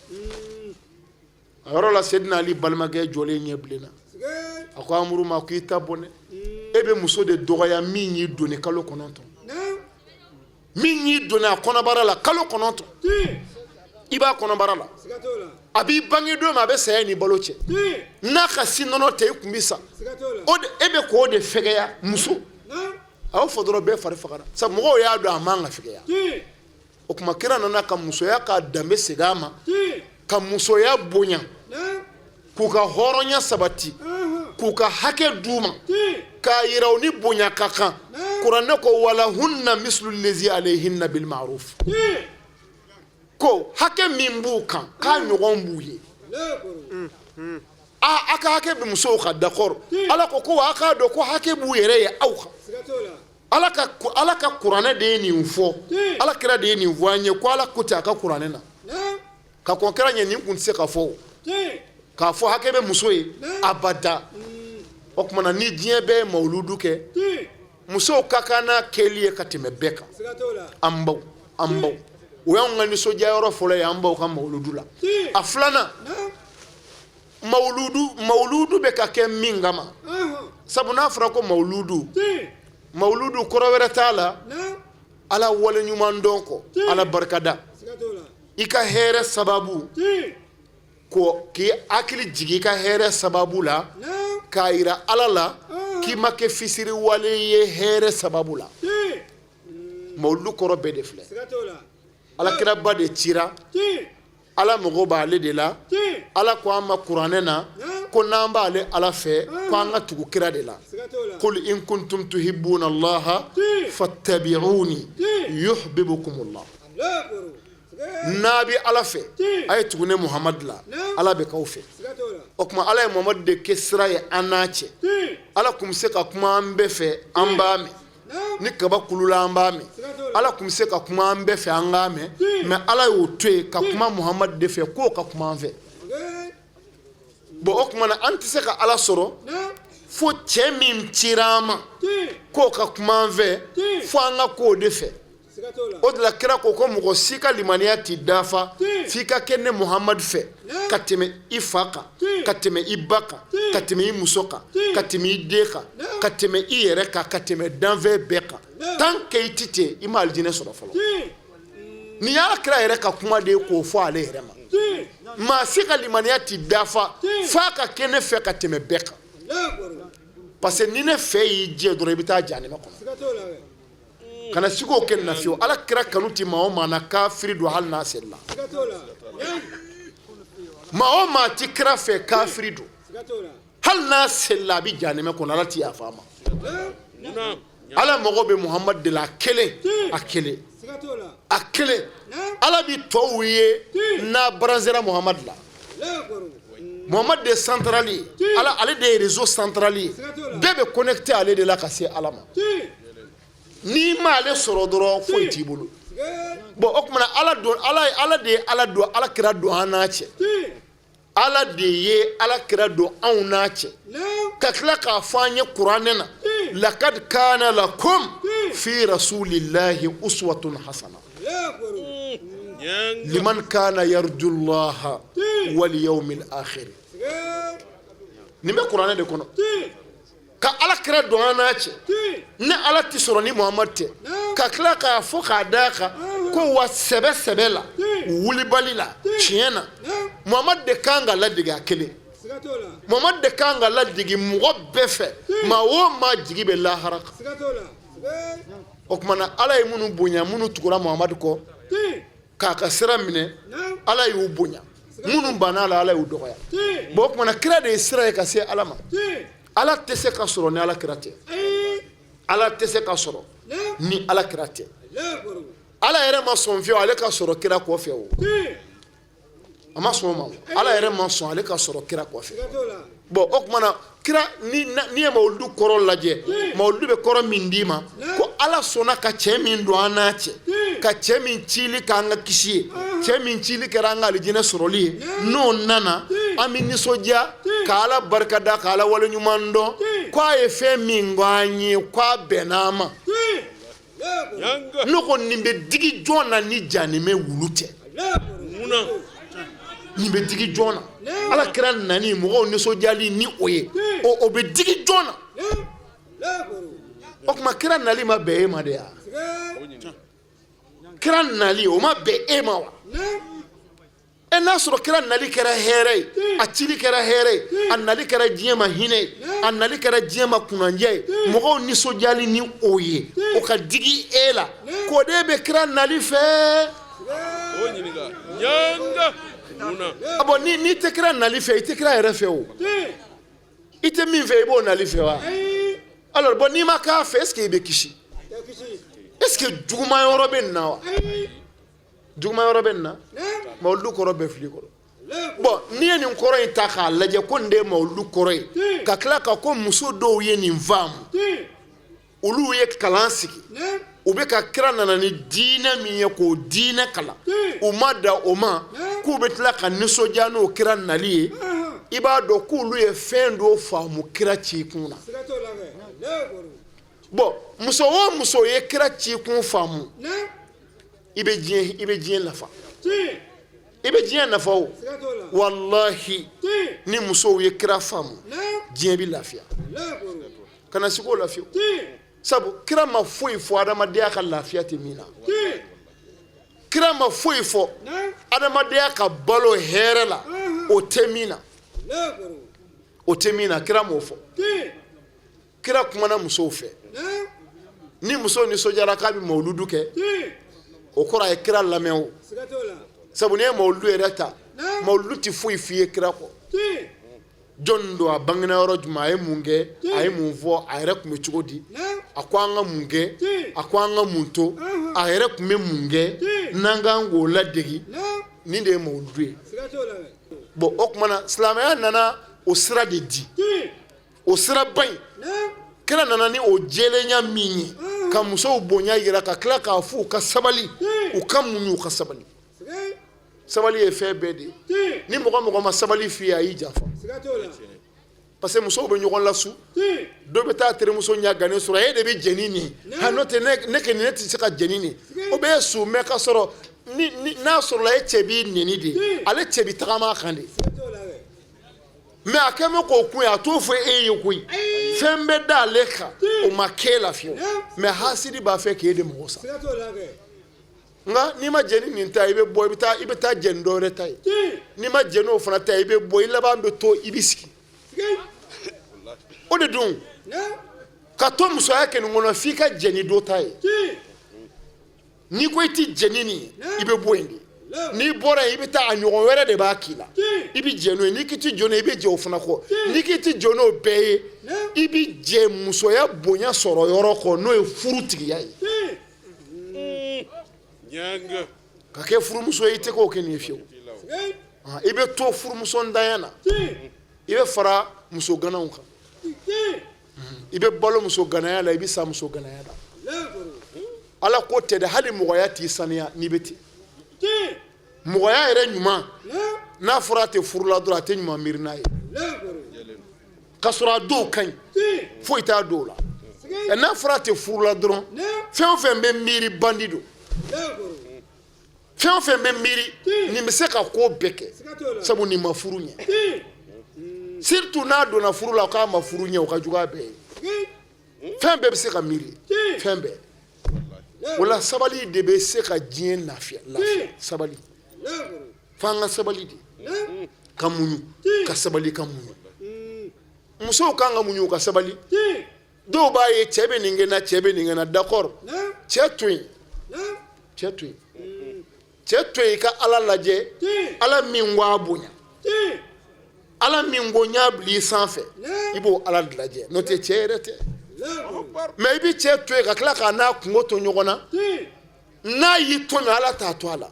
A yɔrɔ la, Sedina Ali balimakɛ jɔlen ɲɛ bilenna. A ko Amuru ma ko: i ta bɔn dɛ, e bɛ muso de dɔgɔya min y'i doni kalo 9, min y'i doni a kɔnɔbara la kalo 9. I b'a kɔnɔbara la, a b'i bange don min, a bɛ saya ni balo cɛ. N'a ka sin nɔnɔ tɛ, i kun bɛ sa. O de e bɛ k'o de fɛgɛya muso. A y'o fɔ dɔrɔn, bɛɛ fari fagara, sabu mɔgɔw y'a dɔn a man ka fɛgɛya. O tuma, kira nana ka musoya ka danbe segin a ma, ka musoya bonya, k'u ka hɔrɔnya sabati, k'u ka hakɛ d'u ma, k'a yira u ni bonya ka kan. Kuranɛ ko: walahunna mislu lezi alayhinna bil ma'ruf. Ko hakɛ min b'u kan, k'a ɲɔgɔn b'u ye. A ka hakɛ bɛ musow kan, d'accord. Ala ko ko wa a k'a dɔn ko hakɛ b'u yɛrɛ ye aw kan. Ala ka kuranɛ de ye nin fɔ, Ala kira de ye nin fɔ an ye ko Ala ko ten a ka kuranɛ na. Ka kɔn kira ɲɛ, nin kun tɛ se ka fɔ o k'a fɔ hakɛ bɛ muso ye abada. O tuma na, ni diɲɛ bɛɛ ye mawuludu kɛ, musow ka kan n'a kɛli ye ka tɛmɛ bɛɛ kan. An baw, o y'anw ka nisɔndiya yɔrɔ fɔlɔ ye, an baw ka mawuludu la. A filanan, mawuludu bɛ ka kɛ min kama, sabu n'a fɔra ko mawuludu, mawuludu kɔrɔ wɛrɛ t'a la Ala waleɲuman dɔn kɔ, Ala barikada i ka hɛrɛ sababu ko, k'i hakili jigin i ka hɛrɛ sababu la, k'a yira Ala la k'i ma kɛ fisiriwale ye hɛrɛ sababu la. Mawuludu kɔrɔ bɛɛ de filɛ. Alakiraba de cira, Ala mago b'ale de la. Ala ko an ma kuranɛ na ko n'an b'ale Ala fɛ, ko an ka tugu kira de la. Qul in kuntum tuhibbuna Allaha fattabi'uni yuhibbukumullah. N'a bɛ Ala fɛ, a ye tugu ne Muhamadu la, Ala bɛ k'aw fɛ. O tuma, Ala ye Muhamadu de kɛ sira ye an n'a cɛ. Ala tun bɛ se ka kuma an bɛɛ fɛ, an b'a mɛn. Ni kaba kulula, an b'a mɛn. Ala tun bɛ se ka kuma an bɛɛ fɛ, an k'a mɛn, mais Ala y'o to yen ka kuma Muhamadu de fɛ k'o ka kuma an fɛ. Bon, o tuma na, an tɛ se ka Ala sɔrɔ fo cɛ min cira an ma k'o ka kuma an fɛ, fo an ka k'o de fɛ. O de la, kira ko ko mɔgɔ si ka limaniya t'i dafa f'i ka kɛ ne Muhamadu fɛ ka tɛmɛ i fa kan, ka tɛmɛ i ba kan, ka tɛmɛ i muso kan, ka tɛmɛ i den kan, ka tɛmɛ i yɛrɛ kan, ka tɛmɛ danfɛn bɛɛ kan. Tant que i ti ten, i ma alijinɛ sɔrɔ fɔlɔ. Nin y'Ala kira yɛrɛ ka kuma de ye k'o fɔ ale yɛrɛ ma: maa si ka limaniya t'i dafa f'a ka kɛ ne fɛ ka tɛmɛ bɛɛ kan, parce que ni ne fɛ y'i jɛ dɔrɔn, i bɛ taa jahanama kɔnɔ. Kana sigi k'o kɛ nin na fiyewu. Ala kira kanu ti maa o maa na, kafiri don, hali n'a selila. Maa o maa ti kira fɛ, kafiri don, hali n'a selila, a bɛ jahanama kɔnɔ. Ala ti yafa a ma. Ala mago bɛ Muhamadu de la, a kelen, a kelen, a kelen. Ala bi tɔw ye n'a baransera Muhamadu la. Muhamadu de ye centrale ye. Ala, ale de ye réseau central ye. Bɛɛ bɛ connecté ale de la ka se Ala ma. N'i m'ale sɔrɔ dɔrɔn, foyi t'i bolo. Bon, o tuma na, Ala don, Ala de ye Ala don, Ala kira don an n'a cɛ. Ala de ye Ala kira don anw n'a cɛ, ka tila k'a fɔ an ye kuranɛ na: lakad kana lakum fi rasulillahi uswatun hasana liman kana yarju llaha wal yawmil akhir. Nin bɛ kuranɛ de kɔnɔ, ka Ala kira don an n'a cɛ. Ni Ala tɛ sɔrɔ ni Muhamadu tɛ, ka tila k'a fɔ k'a d'a kan ko wa sɛbɛ sɛbɛ la, wulibali la, tiɲɛ na, Muhamadu de kan ka ladege a kelen. Muhamadu de kan ka ladege mɔgɔ bɛɛ fɛ, maa o maa jigi bɛ lahara kan. O tuma na, Ala ye minnu bonya, minnu tugura Muhamadu kɔ k'a ka sira minɛ, Ala y'u bonya. Minnu banna a la, Ala y'u dɔgɔya. Bon, o tuma na, kira de ye sira ye ka se Ala ma. Ala tɛ se ka sɔrɔ ni Ala kira tɛ. Ala tɛ se ka sɔrɔ ni Ala kira tɛ. Ala yɛrɛ ma sɔn fiyewu ale ka sɔrɔ kira kɔfɛ. O a ma sɔn o ma. Ala yɛrɛ ma sɔn ale ka sɔrɔ kira kɔfɛ. Bon, o tuma na, kira, ni n'i ye mawuludu kɔrɔ lajɛ, mawuludu bɛ kɔrɔ min d'i ma, ko Ala sɔnna ka cɛ min don an n'a cɛ, ka cɛ min cili k'an ka kisi ye, cɛ min cili kɛra an ka alijinɛ sɔrɔli ye, n'o nana, an bɛ nisɔndiya ka Ala barika da, ka Ala waleɲuman dɔn, ko a ye fɛn min kɛ an ye, k'a bɛnna an ma. Ne ko, nin bɛ digi jɔn na ni janimɛ wulu tɛ? Nin bɛ digi jɔn na? Ala kira nani, mɔgɔw nisɔndiyali ni o ye, o bɛ digi jɔn na? O tuma, kira nali ma bɛn e ma de ya? Kira nali, o ma bɛn e ma wa? E n'a sɔrɔ kira nali kɛra hɛrɛ ye, a cili kɛra hɛrɛ ye, a nali kɛra diɲɛ ma hinɛ ye, a nali kɛra diɲɛ ma kunnandiya ye, mɔgɔw nisɔndiyali ni o ye, o ka digi e la, k'o de bɛ kira nali fɛ. A bon, ni n'i tɛ kira nali fɛ, i tɛ kira yɛrɛ fɛ. O i tɛ min fɛ, i b'o nali fɛ wa? Alors bon, n'i ma k'a fɛ, est ce que i bɛ kisi? Est ce que juguman yɔrɔ bɛ nin na wa? Juguman yɔrɔ bɛ nin na? Mawuludu kɔrɔ bɛɛ fili kɔrɔ. Bon, n'i ye nin kɔrɔ in ta k'a lajɛ, ko nin de ye mawuludu kɔrɔ ye, ka tila ka ko muso dɔw ye nin faamu, olu ye kalan sigi, u bɛ ka kira nana ni diinɛ min ye, k'o diinɛ kalan, u ma da o ma, k'u bɛ tila ka nisɔndiya n'o kira nali ye, i b'a dɔn k'olu ye fɛn dɔ faamu kira ci kun na. Bon, muso o muso ye kira ci kun faamu, i bɛ diɲɛ nafa, i bɛ diɲɛ nafa. O walahi, ni musow ye kira faamu, diɲɛ bɛ lafiya. Kana sigi o la fiyewu, sabu kira ma foyi fɔ adamadenya ka lafiya tɛ min na. Kira ma foyi fɔ adamadenya ka balo hɛrɛ la, o tɛ min na, o tɛ min na. Kira m'o fɔ. Kira kumana musow fɛ. Ni muso nisɔndiyara k'a bɛ mawuludu kɛ, o kɔrɔ a ye kira lamɛn. O sabu n'i ye mawuludu yɛrɛ ta, mawuludu tɛ foyi f'i ye kira kɔ. Jɔn don? A bangena yɔrɔ jumɛn? A ye mun kɛ? A ye mun fɔ? A yɛrɛ tun bɛ cogo di? A ko an ka mun kɛ? A ko an ka mun to? A yɛrɛ tun bɛ mun kɛ n'an k'an k'o ladegi? Nin de ye mawuludu ye. Bon, o tuma na, silamɛya nana o sira de di, o siraba in. Kira nana ni o jɛlenya min ye, ka musow bonya yira, ka tila k'a fɔ u ka sabali, u ka muɲu, u ka sabali. Sabali ye fɛn bɛɛ de ye. Ni mɔgɔ mɔgɔ ma sabali f'i ye, a y'i janfa, parce que musow bɛ ɲɔgɔn lasu. Dɔ bɛ taa terimuso ɲɛ gannen sɔrɔ, e de bɛ jɛni nin ha, n'o tɛ ne kɛ nin, ne tɛ se ka jɛni nin. O bɛ ye su mɛ ka sɔrɔ ni n'a sɔrɔla e cɛ b'i neni de, ale cɛ bɛ tagama a kan de. Mais a kɛ bɛ k'o kun ye, a t'o fɔ e ye koyi. Fɛn bɛ da ale kan, o ma k'e la fiyewu, mais hasidi b'a fɛ k'e de mago sa. Nka n'i ma jɛn ni nin ta ye, i bɛ bɔ, i bɛ taa jɛn ni dɔ wɛrɛ ta ye. N'i ma jɛn n'o fana ta ye, i bɛ bɔ, i laban bɛ to, i bɛ sigi. O de dun ka to musoya kɛ nin kɔnɔ, f'i ka jɛn ni dɔ ta ye. N'i ko i ti jɛn ni nin ye, i bɛ bɔ yen de. N'i bɔra yen, i bɛ taa, a ɲɔgɔn wɛrɛ de b'a k'i la, i bɛ jɛn n'o ye. N'i k'i ti jɛn n'o ye, i bɛ jɛn o fana kɔ. N'i k'i ti jɛn n'o bɛɛ ye, i bɛ jɛn musoya bonya sɔrɔ yɔrɔ kɔ, n'o ye furu tigiya ye, ka kɛ furumuso ye. I tɛ k'o kɛ nin ye fiyewu. I bɛ to furumuso ntanya na, i bɛ fara muso ganaw kan, i bɛ balo muso ganaya la, i bɛ sa muso ganaya la. Ala ko tɛ dɛ, hali mɔgɔya t'i saniya n'i bɛ ten. Mɔgɔya yɛrɛ ɲuman, n'a fɔra a tɛ furu la dɔrɔn, a tɛ ɲuman miiri n'a ye, k'a sɔrɔ a dɔw ka ɲi, foyi t'a dɔw la. Ɛ, n'a fɔra a tɛ furu la dɔrɔn, fɛn o fɛn bɛ miiri, bandi don. Fɛn o fɛn bɛ miiri, nin bɛ se ka ko bɛɛ kɛ, sabu nin ma furu ɲɛ. Surtout n'a donna furu la k'a ma furu ɲɛ, o ka jugu a bɛɛ ye. Fɛn bɛɛ bɛ se ka miiri, fɛn bɛɛ. O la, sabali de bɛ se ka diɲɛ lafiya, lafiya. Sabali, f'an ka sabali de, ka muɲu, ka sabali, ka muɲu. Musow kan ka muɲu, ka sabali. Dɔw b'a ye cɛ bɛ nin kɛ na, cɛ bɛ nin kɛ na. D'accord, cɛ to yen, cɛ to yen. Cɛ to yen, i ka Ala lajɛ, Ala min ko a bonya, Ala min ko n y'a bila i sanfɛ, i b'o Ala de lajɛ, n'o tɛ cɛ yɛrɛ tɛ. Mais i bɛ cɛ to yen ka tila k'a n'a kungo to ɲɔgɔn na, n'a y'i tɔɲɔ, Ala t'a to a la.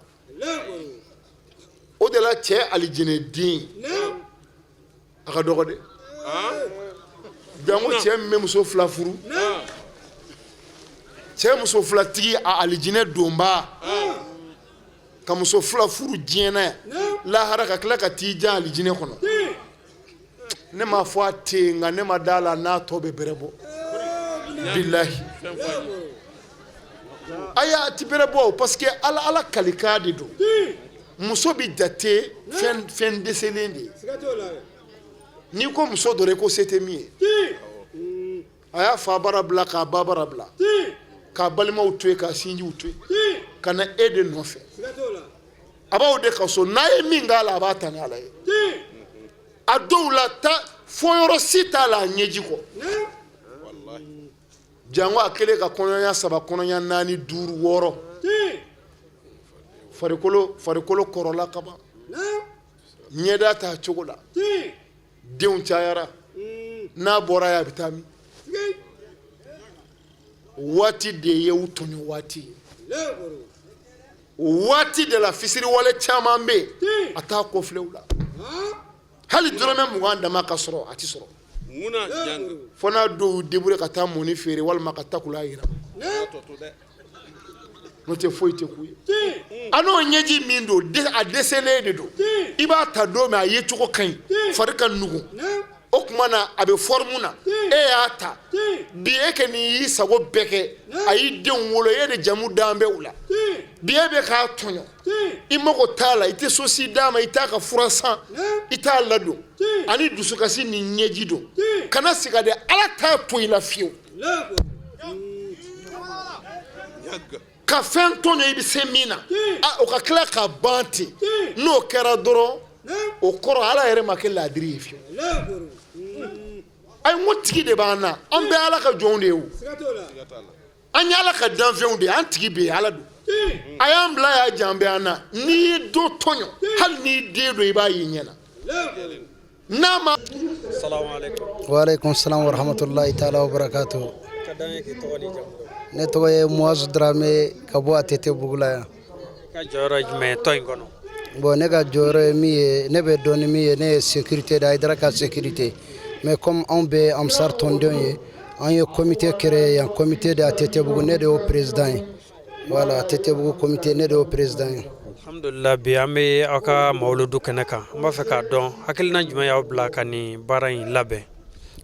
O de la cɛ alijinɛden a ka dɔgɔ dɛ. Janko cɛ min bɛ muso fila furu, cɛ muso fila tigi, a alijinɛ donba, ka muso fila furu diɲɛ na yan, lahara ka tila ka t'i jan alijinɛ kɔnɔ. Ne m'a fɔ a tɛ yen, nka ne ma d'a la n'a tɔ bɛ bɛrɛ bɔ. Bilahi, ayi, a ti bɛrɛ bɔ, parce que Ala kalikan de don. Muso bɛ jate fɛn dɛsɛlen de ye. N'i ko muso dɔrɔn, i ko se tɛ min ye. A y'a fa bara bila, k'a ba bara bila, k'a balimaw to yen, k'a sinjiw to yen, ka na e de nɔfɛ. A b'aw de ka so, n'a ye min k'a la, a b'a ta ni Ala ye. A dɔw la, ta fo yɔrɔ si t'a la a ɲɛji kɔ. Janko a kɛlen ka kɔnɔya saba, kɔnɔya naani, duuru, wɔɔrɔ, farikolo kɔrɔla kaban, ɲɛda t'a cogo la, denw cayara, n'a bɔra yen, a bɛ taa min? Waati de ye u tɔɲɔ waati ye. O waati de la, fisiriwale caman bɛ yen, a t'a kɔfilɛ u la. Hali dɔrɔmɛ 20 dama ka sɔrɔ, a ti sɔrɔ fo n'a dɔw débrouiller ka taa mɔni feere walima ka takula yira, n'o tɛ foyi tɛ k'u ye. A n'o ɲɛji min don, a dɛsɛlen de don. I b'a ta don min, a ye cogo ka ɲi, fari ka nugu, o tuma na a bɛ forme na. E y'a ta bi, e kɛ n'i y'i sago bɛɛ kɛ, a y'i denw wolo, e de jamu dan bɛ u la. Bi e bɛ k'a tɔɲɔ, i mago t'a la, i tɛ so si d'a ma, i t'a ka fura san, i t'a ladon, ani dusukasi ni ɲɛji don. Kana siga dɛ, Ala t'a to i la fiyewu. Ka fɛn tɔɲɔ i bɛ se min na, o ka tila ka ban ten, n'o kɛra dɔrɔn, o kɔrɔ Ala yɛrɛ ma kɛ laadiri ye fiyewu. Ayi, n ko tigi de b'an na. An bɛɛ Ala ka jɔnw de ye o, an ye Ala ka danfɛnw de ye, an tigi bɛ yen, Ala don. A y'an bila y'a jan bɛ an na. N'i ye dɔ tɔɲɔ, hali n'i den don, i b'a y'i ɲɛ na n'a ma. Waaleykum salam wa rahmatulahi taala wa barakatu. Ne tɔgɔ ye Muazu Darame ka bɔ ATT bugu la yan. Ka jɔyɔrɔ ye jumɛn ye tɔn in kɔnɔ? Bon, ne ka jɔyɔrɔ ye min ye, ne bɛ dɔn ni min ye, ne ye sécurité de, Hayidara ka sécurité. Mais comme anw bɛ Ansar tɔndenw ye, an ye comité créé yan, comité de ATT bugu, ne de y'o président ye. Voilà, ATT bugu comité, ne de y'o président ye. Alhamdulillah, bi an bɛ aw ka mawuludu kɛnɛ kan. An b'a fɛ k'a dɔn, hakilina jumɛn y'aw bila ka nin baara in labɛn?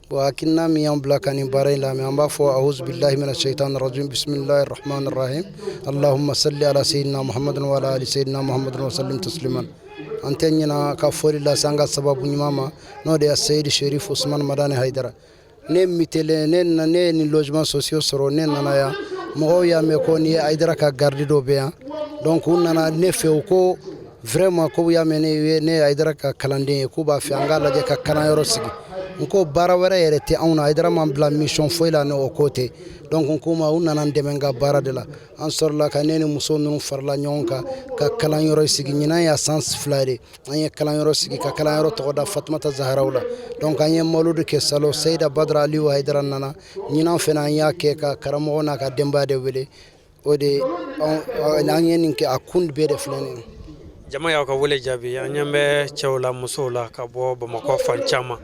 Bon, hakilina min y'an bila ka nin baara in labɛn, an b'a fɔ auzu billahi mina shaitan rajim, bismillahi rahmani rahim, allahumma salli ala sayyidina muhammadin wa ala ali sayyidina muhammadin wa sallim tasliman. An tɛ ɲina ka foli lase an ka sababu ɲuman ma, n'o de ye Seyidi Sherif Usman Madani Hayidara. Ne mitelen, ne na, ne ye nin logement sociaux sɔrɔ, ne nana yan, mɔgɔw y'a mɛn ko ni ye Hayidara ka garde dɔ bɛ yan. Donc u nana ne fɛ, u ko vraiment ko u y'a mɛn ne ye, ne ye Hayidara ka kalanden ye, k'u b'a fɛ an k'a lajɛ ka kalanyɔrɔ sigi. N ko baara wɛrɛ yɛrɛ tɛ anw na, Hayidara m'an bila mission foyi la ni o ko tɛ. Donc n k'u ma, u nana n dɛmɛ n ka baara de la. An sɔrɔla ka ne ni muso ninnu farala ɲɔgɔn kan ka kalanyɔrɔ sigi. Ɲinan y'a san 2 de an ye kalanyɔrɔ sigi, ka kalanyɔrɔ tɔgɔ da Fatumata Zaharaw la. Donc an ye mawuludu kɛ salon, Seyida Badara Aliyu Hayidara nana. Ɲinan fana an y'a kɛ ka karamɔgɔ n'a ka denbaya de wele. O de an ye nin kɛ, a kun bɛɛ de filɛ nin ye. Jama y'aw ka wele jaabi, an ɲɛ bɛ cɛw la, musow la, ka bɔ Bamakɔ fan caman.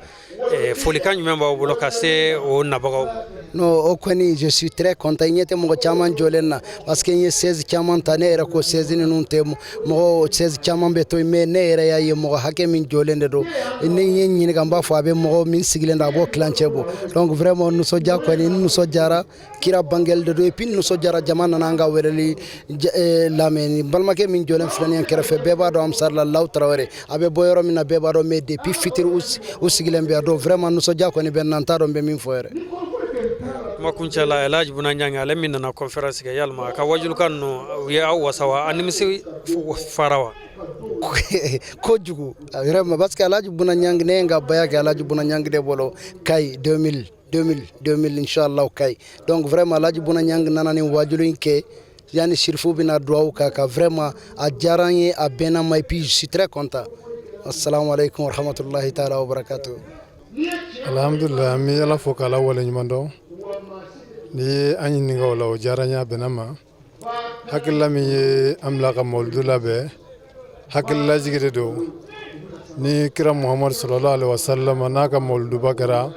Folikan jumɛn b'aw bolo ka se o nabagaw ma? Non, o kɔni, je suis très content. I ɲɛ tɛ mɔgɔ caman jɔlen na, parce que n ye chaise caman ta. Ne yɛrɛ ko chaise ninnu tɛ mɔgɔ, chaise caman bɛ to yen, mais ne yɛrɛ y'a ye mɔgɔ hakɛ min jɔlen de don. Ni n ye ɲininka, n b'a fɔ a bɛ mɔgɔ min sigilen don, a b'o tilancɛ bɔ. Donc vraiment, nisɔndiya kɔni, n nisɔndiyara, kira bangeli de don. Et puis nisɔndiyara, jama nana an ka weleli lamɛn. Balimakɛ min jɔlen filɛ nin ye kɛrɛfɛ, bɛɛ b'a dɔn Ansar la, Law Tarawele, a bɛ bɔ yɔrɔ min na, bɛɛ b'a dɔn. Mais depuis fitiri u sigilen bɛ yan. Donc vraiment, nisɔndiya kɔni bɛ n na, n t'a dɔn n bɛ min fɔ yɛrɛ. Kuma kuncɛ la, El Hadj Buna Ɲangi, ale min nana conférence kɛ, yalima a ka wajulukan ninnu, u ye aw wasa wa? A nimisi fara wa? Kojugu vraiment, parce que Alhaji Buna Ɲangi, ne ye n ka baya kɛ Alhaji Buna Ɲangi de bolo Kayi 2000 2000 2000, inchallah, Kayi. Donc vraiment, Alhaji Buna Ɲangi nana nin wajulu in kɛ. Yanni sirifu bɛna duwawu k'a kan, vraiment a diyara n ye, a bɛnna ma, et puis je suis très content. Assalamu alaikum warahmatullahi taala wabarakatuh. Alhamdulilah, an bɛ Ala fo k'Ala waleɲuman dɔn. N'i ye an ɲininka o la, o diyara n ye, a bɛnna ma. Hakilila min ye an bila ka mawuludu labɛn, hakililajigi de don. Ni kira Muhamadu sallallahu alaihi wasallam n'a ka mawuluduba kɛra,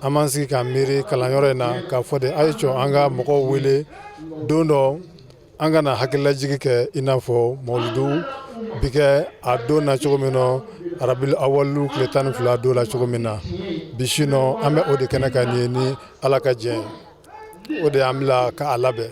an b'an sigi k'an miiri kalanyɔrɔ in na k'a fɔ de a ye cɔ an ka mɔgɔw wele don dɔ, an ka na hakililajigi kɛ i n'a fɔ mawuludu bi kɛ a don na cogo min na, arabil awalu tile 12 don la cogo min na. Bi su nɔ, an bɛ o de kɛnɛ kan nin ye ni Ala ka jɛn ye. O de y'an bila ka a labɛn.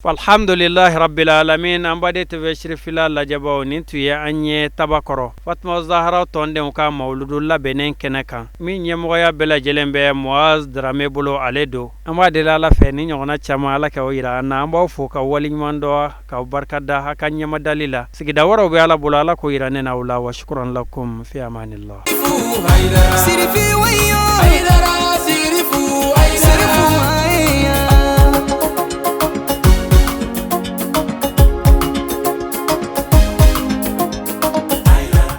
Alhamdulilahi rabbil alamin. An baden TV Sirifila lajɛbaw, nin tun ye an ye Tabakɔrɔ Fatuma Zahara tɔndenw ka mawuludu labɛnnen kɛnɛ kan, min ɲɛmɔgɔya bɛɛ lajɛlen bɛ Muaz Darame bolo. Ale don. An b'a deli Ala fɛ, ni ɲɔgɔnna caman, Ala ka o yira an na. An b'aw fo ka waleɲuman dɔn, k'aw barikada a ka ɲɛmadali la. Sigida wɛrɛw bɛ Ala bolo, Ala k'o yira ne n'aw la. Wa shukran lakum, fi amanillah. Sirifi wayo.